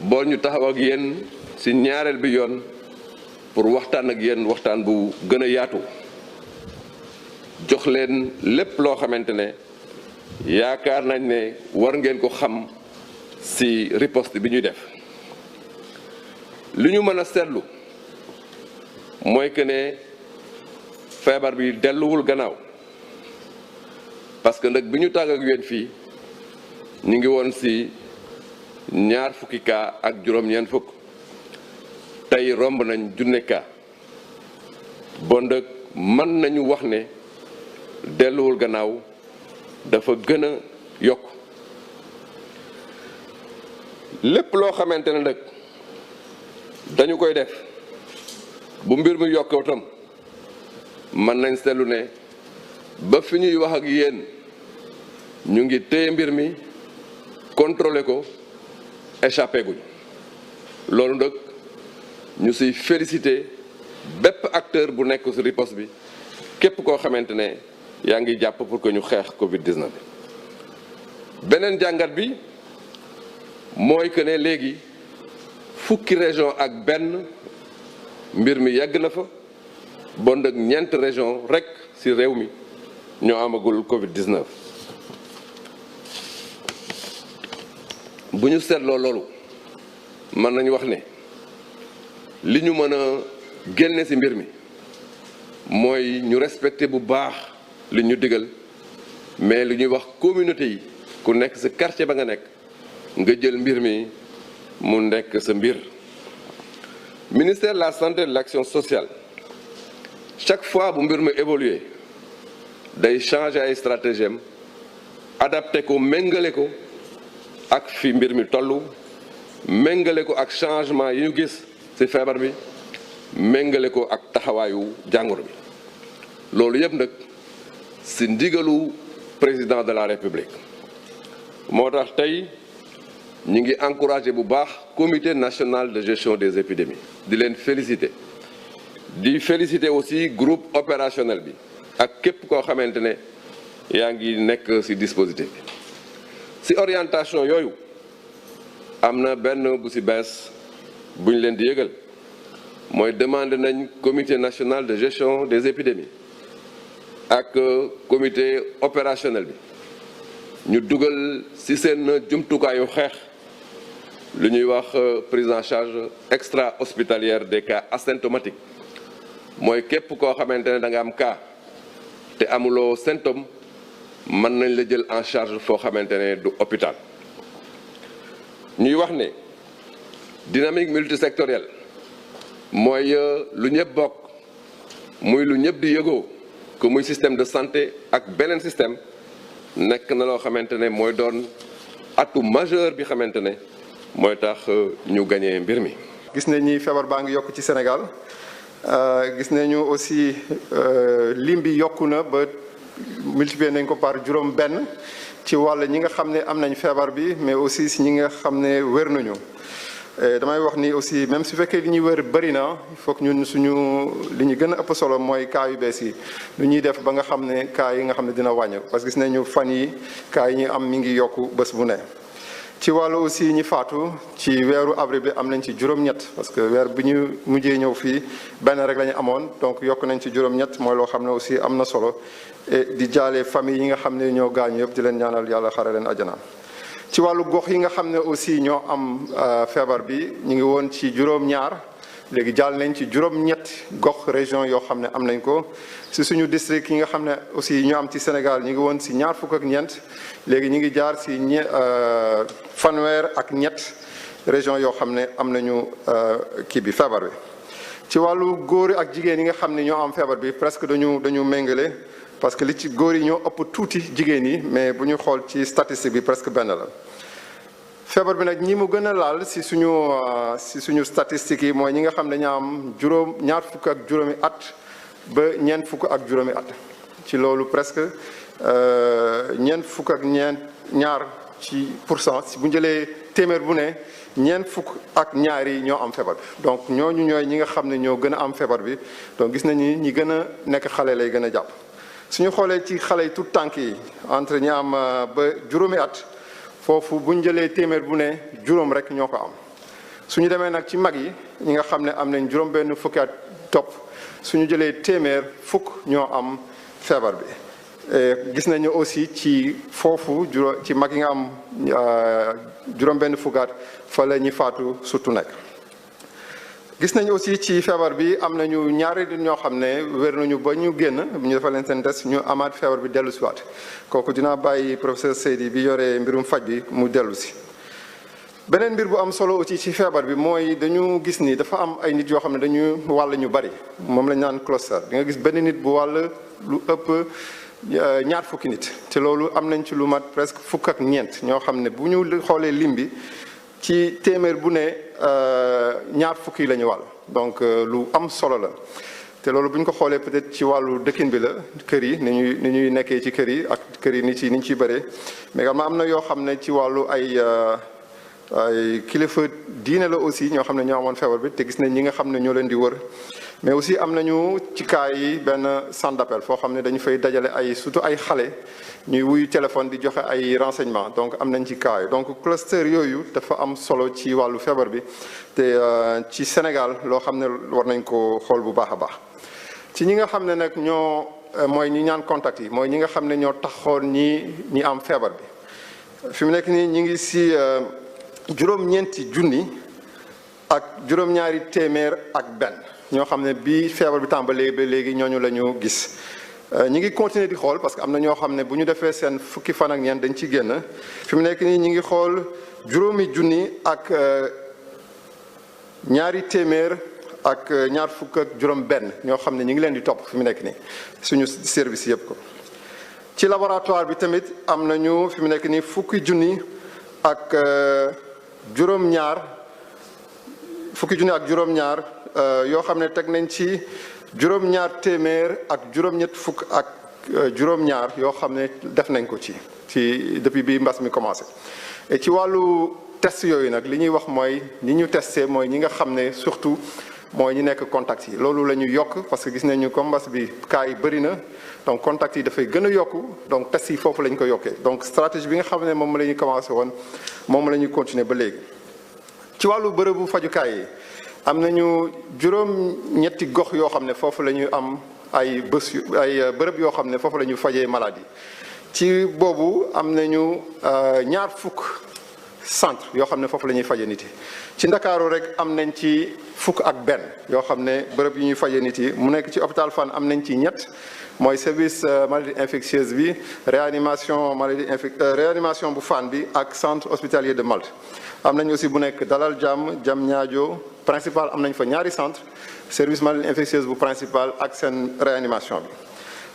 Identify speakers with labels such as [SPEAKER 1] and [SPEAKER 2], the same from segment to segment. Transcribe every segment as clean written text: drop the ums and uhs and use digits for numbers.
[SPEAKER 1] bool ñu taxaw ak yéen ci ñaareel bi yoon pour waxtaan ak yéen waxtaan bu gën a yaatu jox leen lépp loo xamante ne yaakaar nañ ne war ngeen ko xam ci riposte bi ñuy def li ñu mën a seetlu mooy que ne feebar bi delluwul gannaaw parce que nag bi ñu tàgg ak yéen fii ñu ngi woon ci 20 cas ak juróom-ñeent fukk tey romb nañ 1000 cas bon nag mën nañu wax ne delluwul gannaaw dafa gën a yokk lépp loo xamante ne nag dañu koy def bu mbir mi yokkoo tam mën nañ seetlu ne ba fi ñuy wax ak yéen ñu ngi téye mbir mi contrôler ko échappé guñ loolu nag ñu siy félicité bépp acteur bu nekk ci riposte bi képp koo xamante ne yaa ngi jàpp pour que ñu xeex Covid-19 bi beneen jàngat bi mooy que ne léegi fukki région ak benn mbir mi yegg na fa bon nag 4 région rekk ci réew mi ñoo amagul Covid-19 bu ñu seetloo loolu mën nañu wax ne li ñu mën a génne ci mbir mi mooy ñu respecter bu baax li ñu digal mais li ñuy wax communauté yi ku nekk ci quartier ba nga nekk nga jël mbir mi mu nekk sa mbir. Ministère de la santé et de l'action sociale chaque fois bu mbir mi évoluer day changer ay stratégie am adapté ko méngale ko ak fi mbir mi tollu méngale ko ak changement yi ñu gis ci feebar bi méngale ko ak taxawaayu jàngoro bi loolu yëpp nag ci ndigalu président de la République moo tax tey ñu ngi encouragé bu baax comité national de gestion des épidémies di leen féliciter di féliciter aussi groupe opérationnel bi ak képp koo xamante ne yaa ngi nekk ci dispositif bi ci orientation yooyu am na benn bu ci bees bu ñu leen di yëgal mooy demande nañ comité national de gestion des épidémies ak comité opérationnel bi ñu dugal ci seen jumtukaayu xeex lu ñuy wax prise en charge extra-hospitalière des cas asymptomatiques mooy képp koo xamante ne da nga am cas te amuloo symptôme mën nañ la jël en charge foo xamante ne du hôpital ñuy wax ne dynamique multisectorielle mooy lu ñëpp bokk muy lu ñëpp di yëgoo que muy système de santé ak beneen système nekk na loo xamante ne mooy doon atu majeur bi xamante ne mooy tax ñu gagné mbir mi.
[SPEAKER 2] gis nañ ni feebar baa ngi yokk ci Sénégal gis nañu aussi lim bi yokku na ba multiplier nañ ko par juróom benn ci wàll ñi nga xam ne am nañ feebar bi mais aussi si ñi nga xam ne wér nañu. damay wax ni aussi même su fekkee li ñuy wër bëri na il faut que ñun suñu li ñu gën a ëpp solo mooy cas yu bees yi lu ñuy def ba nga xam ne cas yi nga xam ne dina wàññi parce que gis nañu fan yi cas yi ñu am mi ngi yokku bés bu ne. ci wàllu aussi ñi faatu ci weeru avril bi am nañ ci juróom-ñett parce que weer bi ñu mujjee ñëw fii benn rek la ñu amoon donc yokk nañ ci juróom-ñett mooy loo xam ne aussi am na solo et di jaale famille yi nga xam ne ñoo gaañu yëpp di leen ñaanal yàlla xare leen àjjana. ci wàllu gox yi nga xam ne aussi ñoo am feebar bi ñu ngi woon ci juróom-ñaar léegi jàll nañ ci juróom-ñett gox région yoo xam ne am nañ ko si suñu district yi nga xam ne aussi ñoo am ci Sénégal ñu ngi woon si 24 léegi ñu ngi jaar si fanweer ak ñett région yoo xam ne am nañu kii bi feebar bi. ci wàllu góor ak jigéen yi nga xam ne ñoo am feebar bi presque dañu méngale parce que li ci góor yi ñoo ëpp tuuti jigéen yi mais bu ñu xool ci statistique bi presque benn la. feebar bi nag ñi mu gën a laal si suñu statistiques yi mooy ñi nga xam ne dañoo am ñaar fukk ak juróomi at ba ñeent fukk ak juróomi at ci loolu presque ñeent fukk ak ñaar ci %, si bu jëlee téeméer bu ne ñeent fukk ak ñaar yi ñoo am feebar bi donc ñooñu ñooy ñi nga xam ne ñoo gën a am feebar bi donc gis nañu ñi gën a nekk xale lay gën a jàpp. suñu xoolee ci xale yi tout tànk yi entre ñi am ba juróomi at foofu bu ñu jëlee téeméer bu ne juróom rek ñoo ko am suñu demee nag ci mag yi ñi nga xam ne am nañ juróom-benn fukki at topp suñu jëlee téeméer fukk ñoo am feebar bi. gis nañu aussi ci foofu ci mag yi nga am juróom-benn fukki at fa la ñuy faatu surtout nekk. gis nañu aussi ci feebar bi am nañu ñaari nit ñoo xam ne wér nañu ba ñu génn ñu defal leen seen test ñu amaat feebar bi dellu si waat kooku dinaa bàyyi professeur Seydi bi yore mbirum faj bi mu dellu si. beneen mbir bu am solo aussi ci feebar bi mooy dañu gis ni dafa am ay nit yoo xam ne dañu wàll ñu bari moom lañ naan cluster di nga gis benn nit bu wàll lu ëpp ñaar fukki nit te loolu am nañ ci lu mat presque fukk ak ñeent ñoo xam ne bu ñu xoolee lim bi ci téeméer bu ne ñaar fukki la ñu wàll donc lu am solo la te loolu bu ñu ko xoolee peut-être ci wàllu dëkkin bi la kër yi ni ñuy nekkee ci kër yi ak kër yi nit yi ni ñu ciy bëree mais également am na yoo xam ne ci wàllu ay kilifa diine la aussi ñoo xam ne ñoo amoon feebar bi te gis nañ ñi nga xam ne ñoo leen di wër mais aussi am nañu ci cas yi benn centre d'appel foo xam ne dañu fay dajale ay surtout ay xale ñuy wuyu téléphone di joxe ay renseignements donc am nañ ci cas yi donc cluster yooyu dafa am solo ci wàllu feebar bi te ci Sénégal loo xam ne war nañ ko xool bu baax a baax ci ñi nga xam ne nag ñoo mooy ñi ñaan contact yi mooy ñi nga xam ne ñoo taxoon ñi am feebar bi fi mu nekk nii ñi ngi si juróom-ñeenti junni ak juróom-ñaari téeméer ak benn ñoo xam ne bii feebar bi tàmbalee ba léegi ñooñu la ñu gis ñi ngi continuer di xool parce que am na ñoo xam ne bu ñu defee seen fukki fan ak ñeent dañ ci génn fi mu nekk nii ñi ngi xool juróomi junni ak ñaari téeméer ak ñaar fukk ak juróom benn ñoo xam ne ñi ngi leen di topp fi mu nekk nii suñu service yëpp ko ci laboratoire bi tamit am nañu fi mu nekk nii fukki junni ak juróom-ñaar yoo xam ne teg nañ ci juróom-ñaar téeméer ak juróom-ñett fukk ak juróom-ñaar yoo xam ne def nañ ko ci depuis bi mbas mi commencé. et ci wàllu test yooyu nag li ñuy wax mooy ñi ñu testé mooy ñi nga xam ne surtout mooy ñi nekk contact yi loolu la ñu yokk parce que gis nañu comme mbas bi cas yi bëri na donc contact yi dafay gën a yokku donc test yi foofu la ñu ko yokkee donc stratégie bi nga xam ne moom la ñu commencé woon moom la ñu continuer ba léegi. ci wàllu bërëbu fajukaay yi am nañu juróom-ñetti gox yoo xam ne foofu la ñu am ay bërëb yoo xam ne foofu la ñu fajee maladie ci boobu am nañu ñaar fukk centre yoo xam ne foofu la ñuy faje nit yi ci Ndakaaru rek am nañ ci fukk ak benn yoo xam ne bërëb yi ñuy faje nit yi mu nekk ci hôpital Fann am nañ ci ñett mooy service maladie infectieuse bi réanimation bu Fann bi ak centre hospitalier de Malte am nañ aussi bu nekk Dalal Jàmm Diamniadio principal am nañ fa ñaari centre service maladie infectieuse bu principal ak seen réanimation bi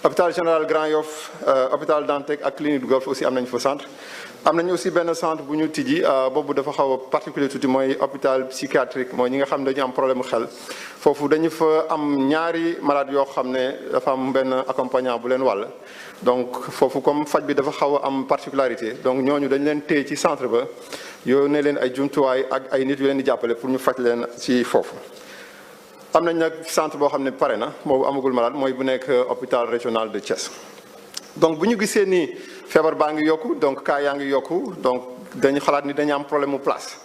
[SPEAKER 2] hôpital général Grand Yoff hôpital Dantec ak clinique du Golf aussi am nañ fa centre am nañu aussi benn centre bu ñu tijji boobu dafa xaw a particulier tuuti mooy hôpital psychiatrique mooy ñi nga xam ne dañu am problème xel foofu dañu fa am ñaari malade yoo xam ne dafa am benn accompagnant bu leen wàll donc foofu comme faj bi dafa xaw a am particularité donc ñooñu dañ leen téye ci centre ba yónnee leen ay jumtuwaay ak ay nit yu leen di jàppale pour ñu faj leen ci foofu. am nañ nag centre boo xam ne pare na boobu amagul malade mooy bu nekk hôpital régional de Thiès donc bu ñu gisee ni feebar baa ngi yokku donc cas yaa ngi yokku donc dañu xalaat ni dañu am problème mu place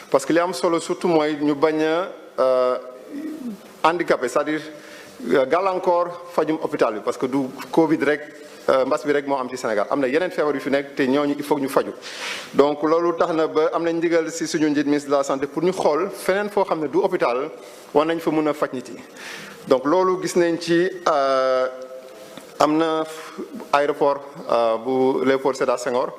[SPEAKER 2] parce que li am solo surtout mooy ñu bañ a handicapé c'est-à-dire gàllankoor fajum hôpital bi parce que du Covid rek mbas bi rek moo am ci Sénégal am na yeneen feebar yu fi nekk te ñooñu il faut ñu faju donc loolu tax na ba am nañ ndigal si suñu njiit ministre de la santé pour ñu xool feneen foo xam ne du hôpital war nañ fa mën a faj nit yi donc loolu gis nañ ci am na aéroport bu Léopold Sédar Senghor